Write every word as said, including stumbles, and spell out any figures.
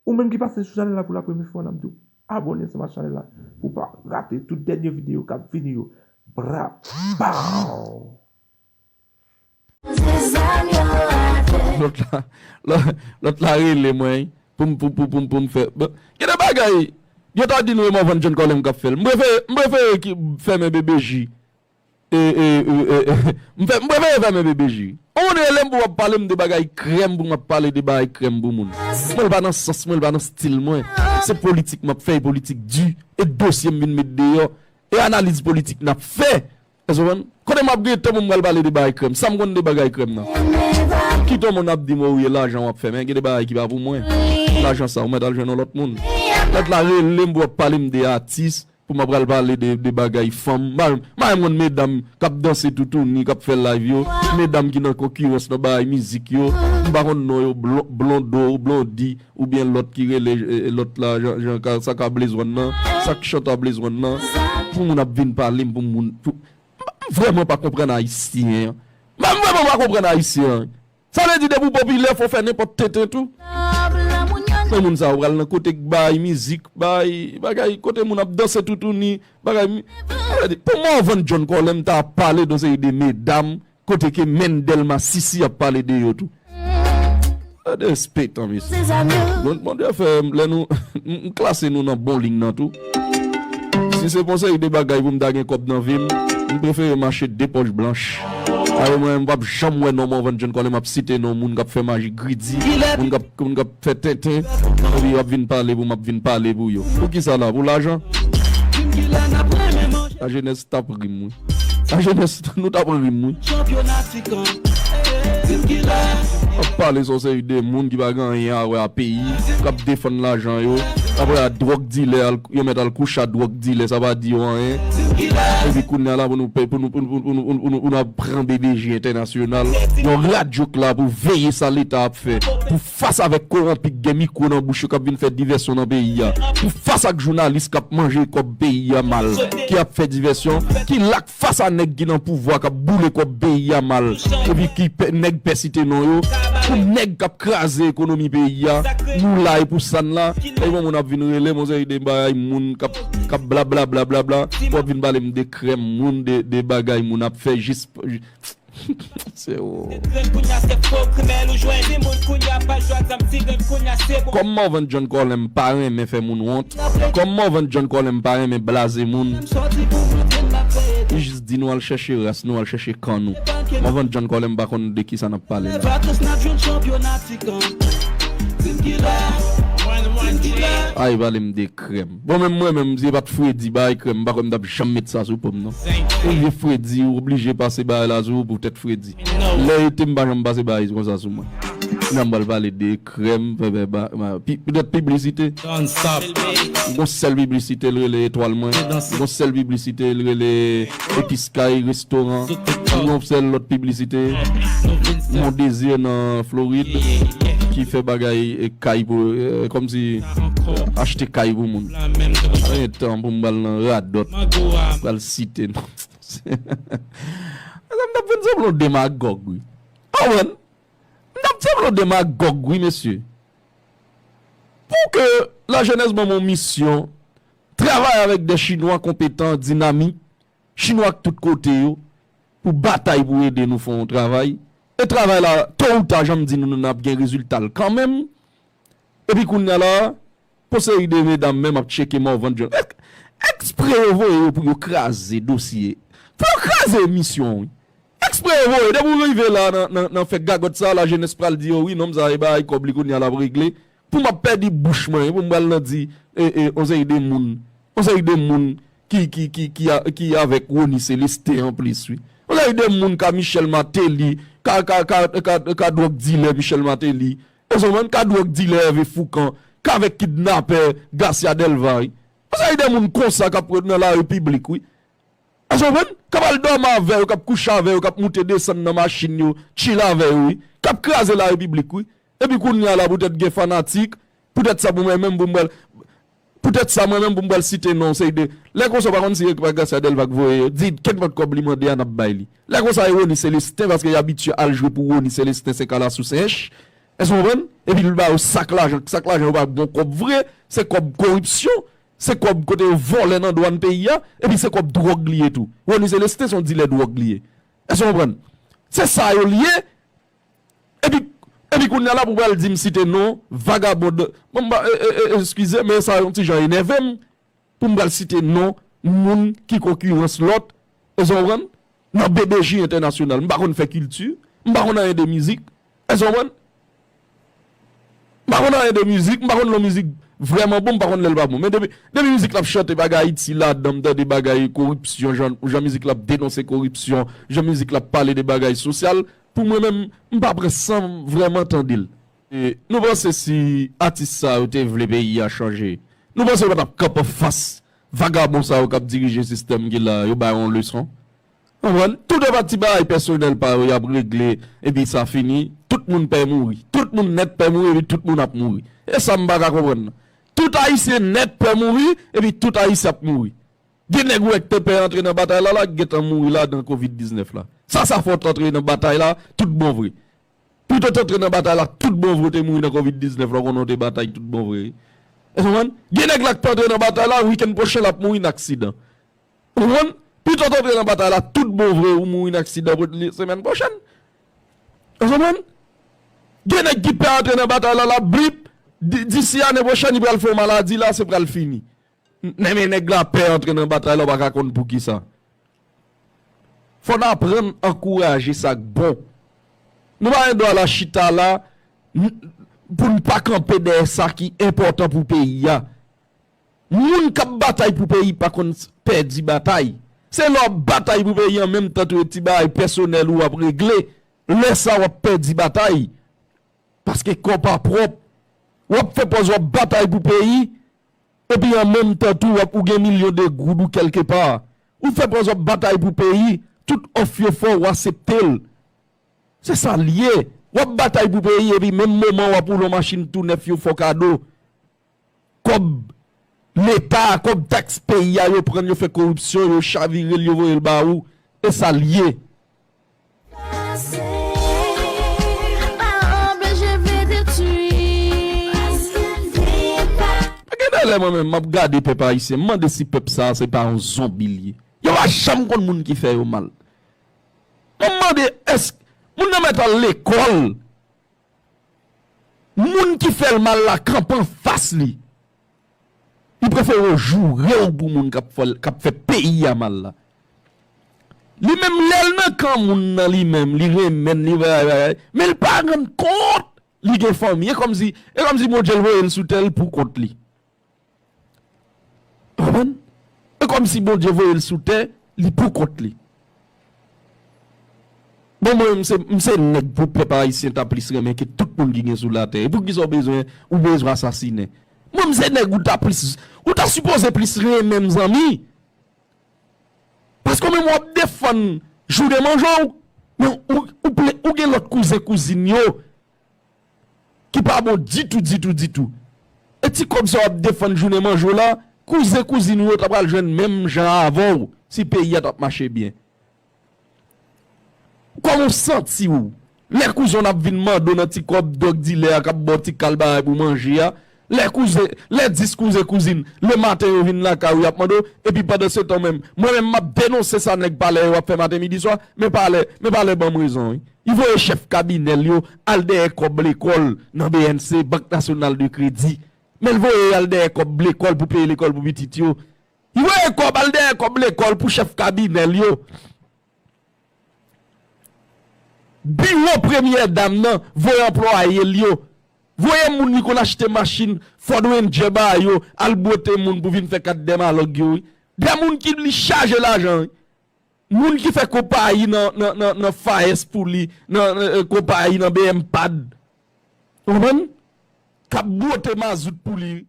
Ou menm ki pase sou chanèl la pou la premye fwa, n ap di w abòne ansanm ak chanèl la pou w pa rate tout dènye videyo k ap vini yo. Bra! Pow! Lòt la, lòt, lòt la rele mwen pou m, pou, pou, pou, pou m fè. Bon, gen de bagay, yo ta di nou e Morvan John Colem k ap fè l. M prefere, m prefere ki fèmen B B J. E, e, e, e, e, m fè, m prefere fèmen B B J. Yon moun rele m pou m ap pale m de bagay krèm, pou m ap pale de bagay krèm pou moun. Mwen, l pa nan sans mwen, l pa nan stil mwen. Se politik m ap fè, e politik di, e dosye m vin met deyò, e analiz politik n ap fè. Èske w konprann? Kote m ap gen tan pou m pral pale de bagay krèm? Sa m konn de bagay krèm nan? Kite yon moun ap di m, "O wi, e lajan w ap fè," men gen de bagay ki pa pou mwen. Lajan sa, ou mèt al jwenn yon lòt moun. Lòt la rele m pou ap pale m de atis, pou m ap pral pale de, de bagay fanm. M pa, m pa menm konn medam k ap danse toutouni, k ap fè live yo. Medam ki nan konkirans nan bagay mizik yo. M pa konn non yo, Blon-, Blondo, Blondy, oubyen lòt ki rele, eh, lòt la, jan, jan ka, sa ka Blaze One nan, sa k chante a Blaze One nan. Pou moun ap vin pale m, pou moun, pou, M vrèman pa konprann Ayisyen an. M vrèman pa konprann Ayisyen an. Sa vle di depi w popilè, fò w fè nenpòt tenten tou. Men moun sa yo pral nan kote k bay mizik, bay bagay, kote moun ap danse toutouni, bagay mi-, sa vle di, pou Morvan John Colem ta pale de yon seri de medam, kote ke Mendel Masisi ap pale de yo tou. Derespektan, mesye. Bon, Bondye fè, lè nou, m, m klase nou nan bon liy nan tou. Si se pou yon seri de bagay pou m ta gen kòb nan vi m, m prefere mache de pòch blanch. Alò mwen, m p ap janm wè non Morvan John Colem ap site non moun k ap fè maji gridi, moun k ap, moun k ap fè tenten, epi y ap vin pale pou m ap vin pale pou yo. Pou ki sa la? Pou lajan? Lajenès t ap ri m, wi. Lajenès, nou t ap ri m, wi. Ap pale sou yon seri de moun ki pa gen anyen a wè a peyi, k ap defann lajan yo. Apre a, dwòg dilè, al, yo mèt al kouche a dwòg dilè, sa pa di yo anyen. Epi kounye a la, pou nou, pou nou, pou nou, pou nou, pou nou, pou nou, pou nou ap pran B B J entènasyonal, yon radyo k la pou veye sa Leta ap fè, pou fas avèk kowonpi k gen mikwo nan bouch yo k ap vin fè divèsyon nan peyi a, pou fas ak jounalis k ap manje kòb peyi a mal, ki ap fè divèsyon, ki la k fas a nèg ki nan pouvwa k ap boule kòb peyi a mal, epi ki pè-, nèg pè site non yo, pou nèg k ap kraze ekonomi peyi a, nou la e pou sa n la, e yon moun ap vin rele m yon seri de bagay moun k ap, k ap bla bla bla bla bla, pou ap vin pale m de krèm moun, de, de bagay moun ap fè jis, Se ou. Kòm Morvan John Colem pa renmen fè moun wont, kòm Morvan John Colem pa renmen blaze moun, li jis di nou al chèche ras nou, al chèche kan nou. Morvan John Colem pa konn de kisa n ap pale la. Ay, pale m de krèm. Bon, menm mwen menm, si se pa t fredi, bagay krèm, m pa kwè m t ap janm met sa sou po m, non. Ou vye fredi, ou oblije pase bagay la sou ou poutèt fredi. Lè ete, m pa janm pase bagay konsa sou mwen. Nan m pral pale de krèm, fè, fè, ba, ba, pi-, poutèt piblisite. M gon sèl piblisite, l rele etwal mwen. M gon sèl piblisite, l rele Episkay, restoran. M gon sèl lòt piblisite. Mon Désir nan Florid, ki fè bagay, e, kay pou, e, kòmsi achte kay pou moun. Pa gen tan pou m pral nan radòt, pral site non. Mezanmi, m t ap vin sanble yon demagòg, wi. Konprann? M t ap sanble yon demagòg, wi, mesye. Pou ke lajenès ban m yon misyon, travay avèk de Chinwa konpetan, dinamik, Chinwa k tout kote yo, pou batay pou ede nou fè yon travay. E travay la, to ou ta, jan m di nou, nou n ap gen rezilta l kanmenm. Epi kounye a la, pou seri de medam menm ap tcheke Morvan John. Ek-, ekspre yo voye yo pou yo kraze dosye. Pou yo kraze emisyon, wi. Ekspre yo voye. Depi w rive la nan, nan, nan fè gagòt sa, lajenès pral di yo, wi, nonm sa, e bagay kòb li kounye a l ap regle. Pou m ap pèdi bouch mwen, pou m pral nan di, e, e, on seri de moun, on seri de moun ki, ki, ki, ki a, ki avèk Rony Célestin anplis, wi. On seri de moun ka Michel Martelly, ka, ka, ka, ka, ka dwòg dilè Michel Martelly. Èske w konprann? Ka dwòg dilè Hervé Fourcand, ka avèk kidnapè Garcia Delva, wi. On seri de moun konsa k ap nan lari piblik, wi. Èske w konprann? K ap al dòmi avè yo, k ap kouche avè yo, k ap moute desann nan machin yo, chill avè yo, wi. K ap kraze lari piblik, wi. Epi kounye a la, poutèt gen fanatik, poutèt sa pou mwen menm, pou m pral, poutèt sa mwen menm, pou m pral site non, se de, lè konsa, w pa konn si e pa Garcia Delva k voye yo, di kenpòt kòb li mande a, n ap bay li. Lè konsa, e Rony Célestin, paske y abitye al jwe pou Rony Célestin, se kala sou sench. Èske w konprann? Epi l ba yo sak lajan, sak lajan yo pa bon kòb vre, se kòb koripsyon, se kòb kote yo vòlè nan dwàn peyi a, epi se kòb dwòg li ye tou. Rony Celestin se yon dilè dwòg li ye. Èske w konprann? Se sa yo l ye. Epi, epi kounye a la pou pral di m site non vagabon, bon, m pa, e, e, e, eskize, men sa yon ti jan enève m. Pou m pral site non moun ki konkirans lòt, èske w konprann? Nan B B J entènasyonal. M pa konn fè kilti, m pa konn anyen de mizik, èske w konprann? M pa konn anyen de mizik, m pa konn lè yon mizik vrèman bon, m pa konn lè l pa bon. Men depi, depi mizik la ap chante bagay Ayiti ladan, m tande bagay koripsyon, jan, jan mizik la ap denonse koripsyon, jan mizik la ap pale de bagay sosyal, pou mwen menm, m pa pran san m vrèman tande l. E, nou panse si atis sa yo te vle peyi a chanje, nou panse yo pa t ap kanpe anfas vagabon sa yo k ap dirije sistèm ki la, yo ba yo yon leson? Konprann? Tout yon pati bagay pèsonèl pa yo y ap regle, epi sa fini. Tout moun pè mouri. Tout moun nèt pè mouri, epi tout moun ap mouri. E sa m pa ka konprann nan. Tout Ayisyen nèt pè mouri, epi tout Ayisyen ap mouri. Gen nèg ou wè k te pè antre nan batay la, la, k gentan mouri ladan kovid diznèf la. Sa, sa fè w t antre nan batay la, tout bon vre. Pito w t antre nan batay la, tout bon vre, w te mouri nan kovid diznèf la, w konnen w te batay tout bon vre. Èske w konprann? Gen nèg la k te antre nan batay la, wikenn pwochen l ap mouri nan aksidan. Ou konprann? Pito w t antre nan batay la, tout bon vre, ou mouri nan aksidan semèn pwochèn. Èske w konprann? Gen nèg ki pè antre nan batay la, l ap blip, di- disi ane pwochèn, li pral fè yon maladi la, se pral fini. N- men nèg la pè antre nan batay la, w pa ka konn poukisa. Fò n aprann ankouraje sa k bon. Nou pa gen dwa la chita la n- pou n pa kanpe dèyè sa ki enpòtan pou peyi a. Moun k ap batay pou peyi pa konn s- pèdi batay. Se lè w ap batay pou peyi an menm tan tou e ti bagay pèsonèl ou w ap regle, lè sa w ap pèdi batay. Paske kò pa pwòp. W ap fè pòz w ap batay pou peyi, epi an menm tan tou w ap ou gen milyon de goud ou kèlke pa. Ou fè pòz w ap batay pou peyi, tout òf yo fè w, w aksepte l. Se sa l ye. W ap batay pou peyi, epi menm moman w ap woule yon machin tou nèf yo fè w kado. Kòb Leta, kòb taks peyi a, yo pran l, yo fè koripsyon, yo chavire l, yo voye l ba ou. E sa l ye. Pase, pa anpeche veye detwi. Paske veye pa. Gen de lè mwen menm, m ap gade pèp ayisyen, m mande si pèp sa a se pa yon zonbi l ye. Yo pa janm konn moun ki fè yo mal. Mwen mande, èske moun nan mèt al lekòl? Moun ki fè l mal la kanpe anfas li. Li prefere w joure w pou moun k ap fè, k ap fè peyi a mal la. Li menm lè l nan kan moun nan li menm, li renmen l, li bagay, bagay, men l pa rann kont li gen fanmi. E kòmsi, e kòmsi Bondye l voye l sou tè l pou kont li. Konprann? E kòmsi Bondye voye l sou tè, li pou kont li. Bon, mwen, m se, m se nèg pou pèp ayisyen ta plis renmen ke tout moun ki gen sou latè. E poukisa w bezwen, ou bezwen asasinen? Mwen, m se nèg ou ta plis, ou ta sipoze plis renmen, mezanmi. Paske w menm w ap defann jounen manje w, men ou, ou, ple- ou gen lòt kouzen kouzin yo ki pa bon ditou, ditou, ditou. E ti kòb sa w ap defann jounen manje w la, kouzen kouzin ou yo ta pral jwenn menm jan avè w si peyi a t ap mache byen. Kòman w santi w lè kouzen w ap vin mande w nan ti kòb dwòg dilè a k ap ba w ti kal bagay pou manje a? Lè kouzen, lè dis kouzen kouzin lematen yo vin lakay ou, y ap mande w, epi pandan se tan menm, mwen menm m ap denonse sa nèg palè yo ap fè maten midi swa, men palè, men palè ban m rezon wi. Li voye chèf kabinè l yo al dèyè kòb lekòl nan B N C, Bank Nasyonal de Kredi. Men l voye al dèyè kòb lekòl pou peye lekòl pou pitit yo. Li voye kòb al dèyè kòb lekòl pou chèf kabinè l yo. Biwo premyè dam nan voye anplwaye l yo. Voye moun li konn achte machin Ford Ranger ba yo al bwote moun pou vin fè kat dèmalòg yo wi. De moun ki li chaje lajan wi. Moun ki fè konpayi nan, nan, nan, nan Faes pou li, nan, nan, eh, konpayi nan B M Pad. Ou konprann? K ap bwote mazout pou li.